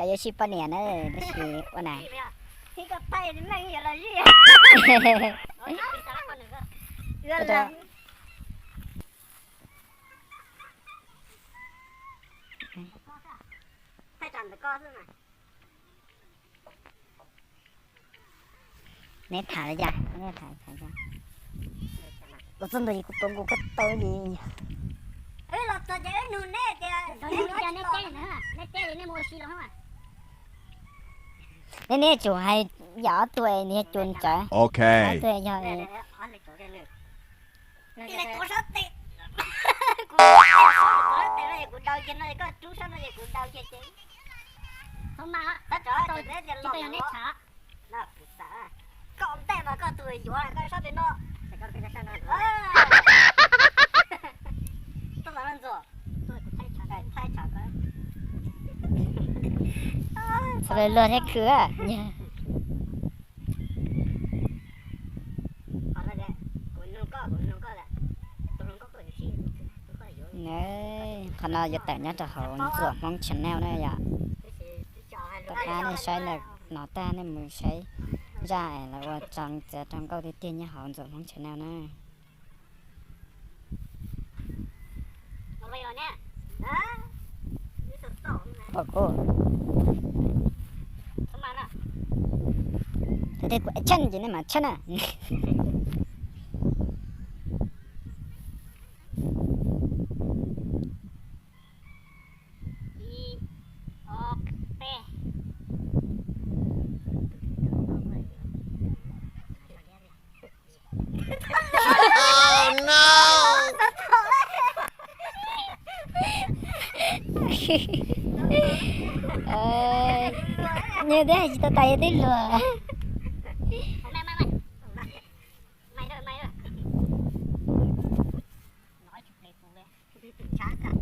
Cov yuav sib poj niam na, tab sis ua na. Neb tham li cas? Kuv txog ntawm kuv tuav nkaus koj tau li. Neb, neb tsum hais yam ob tug nws yog cus tsawv. Ob tug yog Kuv daus kiag no, koj rub sab no ces kuv daus kiag ces. Koj ntej mas koj tus yuav koj sab pem no. Txhob ntxuav, thaij tsam koj. Txhob luag thiab khwv. Qhov no yuav tawm nyob rau hauv Ntxuam Hmoob channel na yom. Tom qab nej saib ntawm no tag nej mus saib zaj lawv ua tso txiav rau nkauj tiag tiag nyob hauv Ntxuam Hmoob channel na. Pom kuv, kuv tshaj ces nej mam tshaj na. Ib, ob, peb. Nws twb hais tsis tau tas yog twb luag.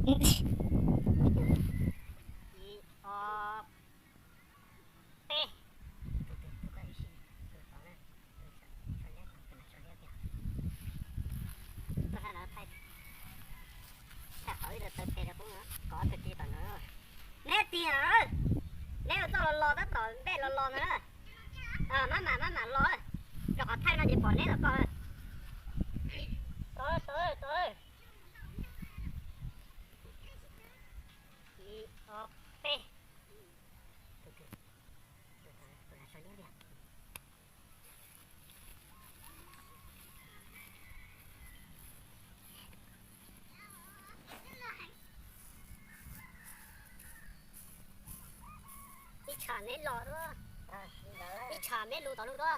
Ib, ob, peb. Neb tig, neb ua txoj los los tab tom npej los los ntag na. Maj mam maj mam los, rau qhov thaij no ces pom neb los koj. Ib, ob, peb. Ib tsham neb los dua, ib tsham neb lus tom lus dua.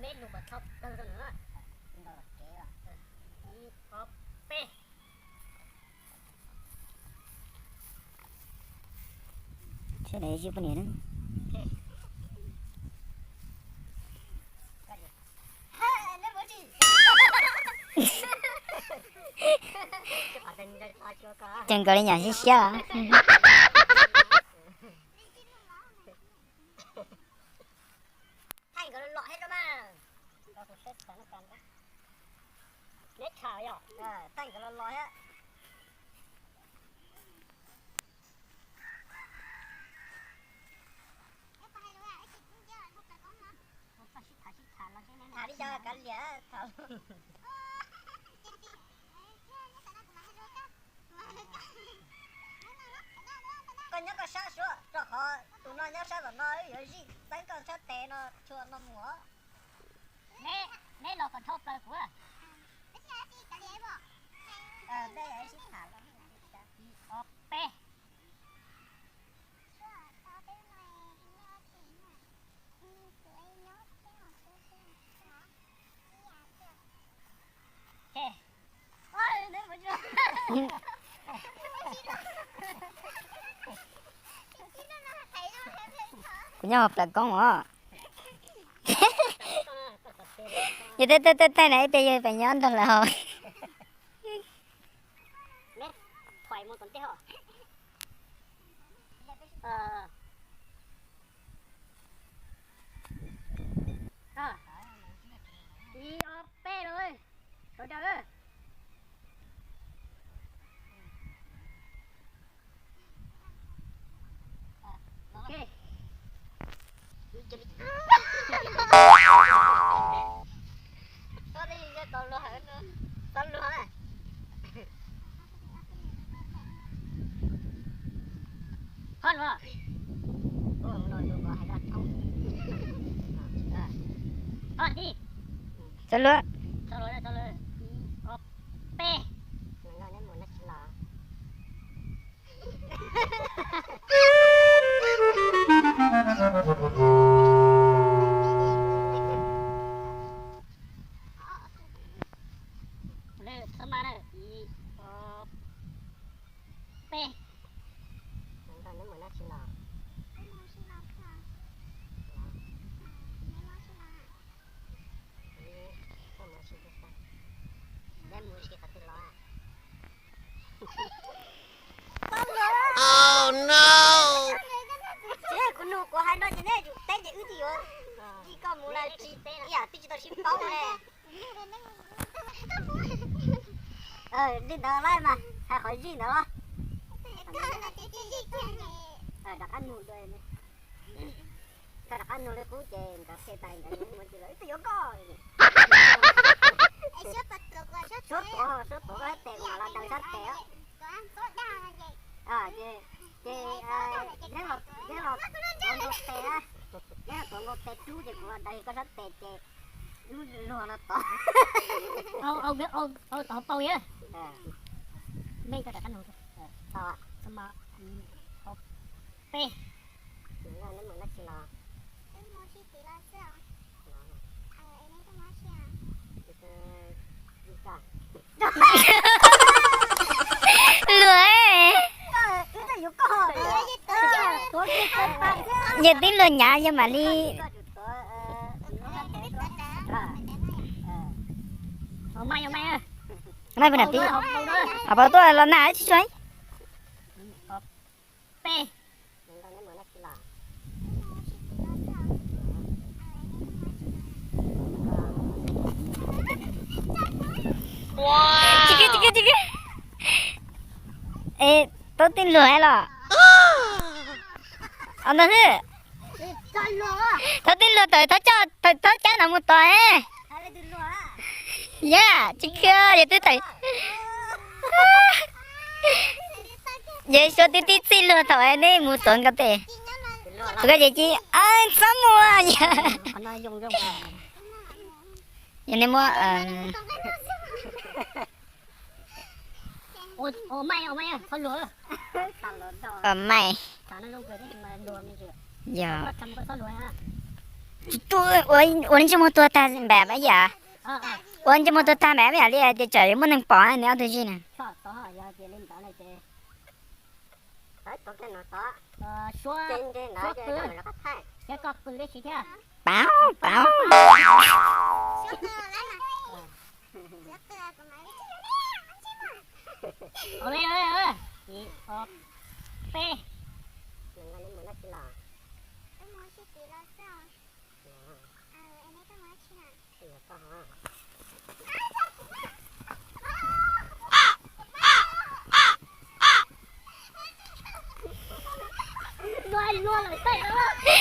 Meb lus kom txhob kawg rau nws. Ib, ob, peb. Sawv daws ib poj niam na. Ces nkawd li nyam siab siab. Thaij nkawd los los thiab rau mas. Neb tham yom, thaij nkawd los los thiab. Tham li cas kav liam tham. Koj nyob koj sab suav, rau qhov tus no nyob sab tom no wb yuav zij txeeb koj sab tes no tshua no mus os. Neb los kom dhau plaws kuv. Ob peb. Kuv nyob hauv plawv koob os. Yog tej tej tej na ib pliag yog pem nyob nrog lawv haus. Raws. Ok. Txhob luag na. Txhob luag. Txhob luag. Peb. Txhob maj na, ib, ob, peb. Kuv nug kuv hais no ces nej yus teb ces wb twb yuav zij koj mus lawm, ib yam twb tsis tau sib paub ne. Li ntawd lawm mas hais qhov zij ntawd los. Rov qab nug dua, rov qab nug li qub ces nkawd qhia tas nkawd mus tsis lawm, wb twb yuav koj. Suab tuav, suab tuav koj sab tes kuv mam los daws sab tes. Ces, ces neb los, neb los tuav nkaus tes, neb los tuav nkaus tes rub ces kuv los daws koj sab tes ces wb luag no tod. Au, au, au, tod pau yam. Mej koj rov qab nug. Peb. Luag, yog twb luag nyav yog mam li. Maj pab nam tib, hos pab tuaj los nag tsis tsuag. Peb. Tsis kiv, tsis kiv, tsis kiv. Es tau tij luag los? Ntag, tau tij luag tawm, thaub cab no mus tod. Yog tsis kiv, yog twb tawm. Yog suab tib tib txij luag thaum nej mus txog nkaus tes. Thaum koj ces cia txhob mus. Yog nej muab, maj, maj, yog ua ntsej muag tuag tag npaum yam, ua ntsej muag tuag tag npaum yam li tias tsam yuav muaj neeg pom neb ob tug zij na. Pauv, pauv. Peb.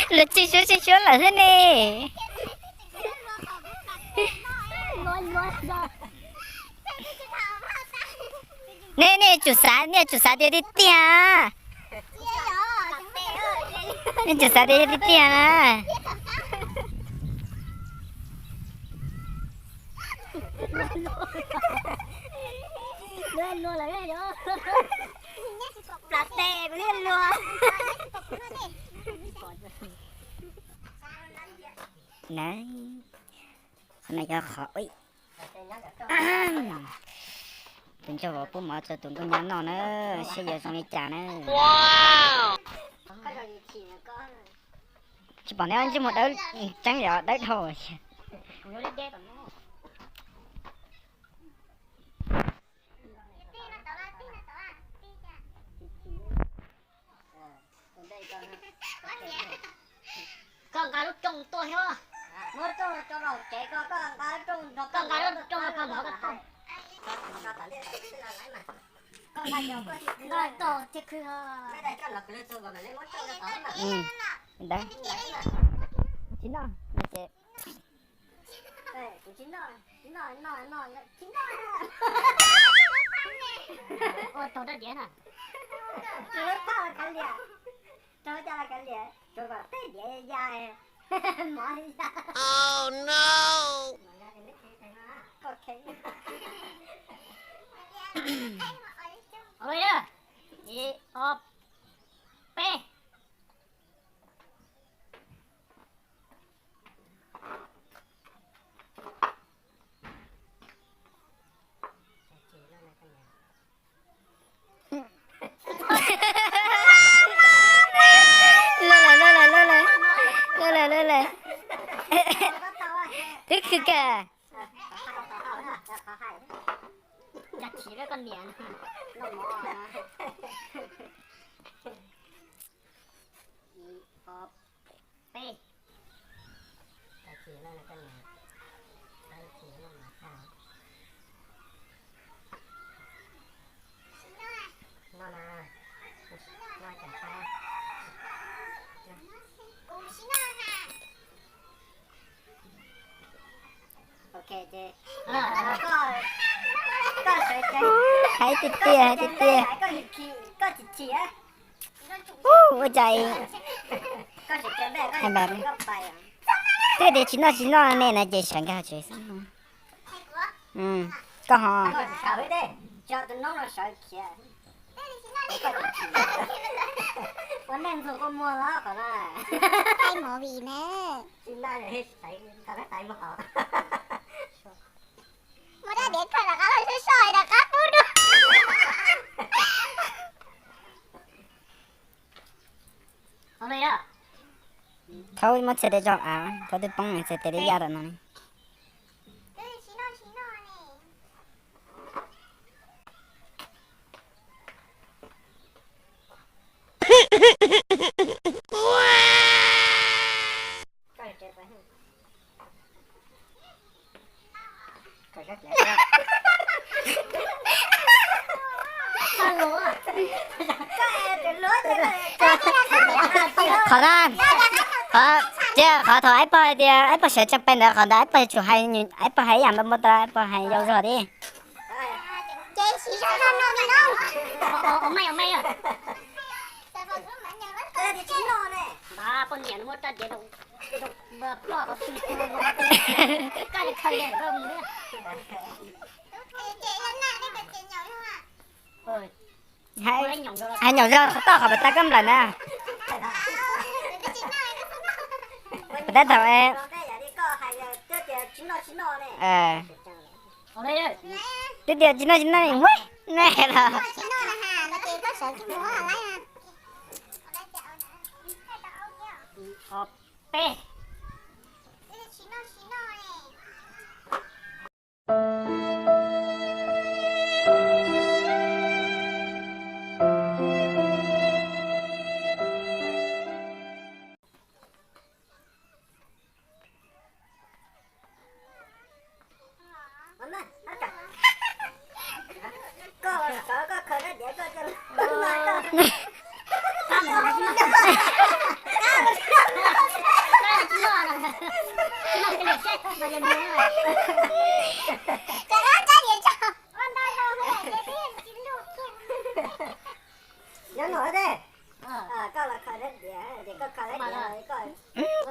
Lawv tsis suab tsis suab lawm thiab ne. Nej, nej tsum xav, nej tsum xav tias tiag tiag. Nej tsum xav tias tiag tiag na. Plav tes kuv thiaj luag. Qhov no yog qhov, tus ntsog vauv pub mov rau tus nkauj nyab noj na, seb yuav zoo li cas na. Tsis pom neb ntsej muag dawb tseeb li, dawb dhau. Koj nqa lub rooj tuaj thiab. Koj nqa lub rooj los koj mov koj Ntawd, tsis noj no ces. Ua tau rab diav na. Rau cas los kav liam, rau kom tej diav ya, mov ya. Ua li, ib, ob, peb. Lawj lawm, lawj lawm, lawj lawm. Lawj lawm, lawj lawm. Twb khwv kawg. Ib, ob, peb. Hais tiag tiag, hais tiag tiag. Ua cas, twb tias tsis noj tsis noj ne no ces sawv nkag tsev xwb. Koj ho. Ua neej ntxuag kua muag los qhov no. Movie ne. Muab rab diav khaws rov qab los soj soj rov qab pub dua. Thaub muab txhais tes tso av, thaub twb poob txhais tes li yaj tom no. Qhov na, qhov, cia qhov thaum ib pog hais tias ib pog sawv tsees pem ntawd, qhov ntawd ib pog tsum hais, ib pog hais ib yam npaj npaj tau, ib pog hais yau zog thiab. Hais nyuam zog toj qhov pas tas koj nplawm na. Pas tas thaum, twb tias tsis noj tsis noj ne los.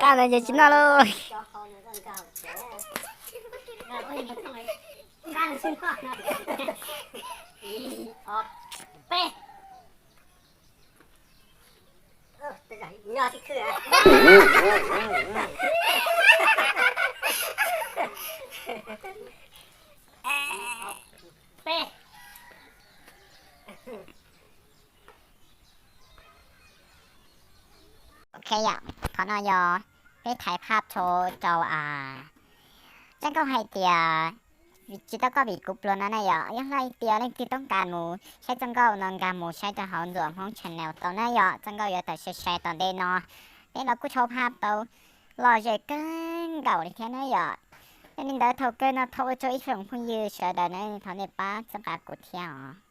Koj ntawd ces tsis noj lauj. Ok yom, qhov no yog peb thaiv phaj rau rau, txoj nkauj hais tias tsis tau koj vim kuv pluas no na yom. Yog hais tias leej twg toob kas mus saib txoj nkauj no nkag mus saib rau hauv Ntxuam Hmoob channel tau na yom. Txoj nkauj yuav tawm sai sai tom ntej no. Peb los kuj tshau phaj tau lom zem kawg nkaus li thiab na yom. Yog li ntawd thaum kawg no thov ua tsaug ib tsoom phooj ywg sawv daws na, thov nej pab txhawb nqa kuv thiab os.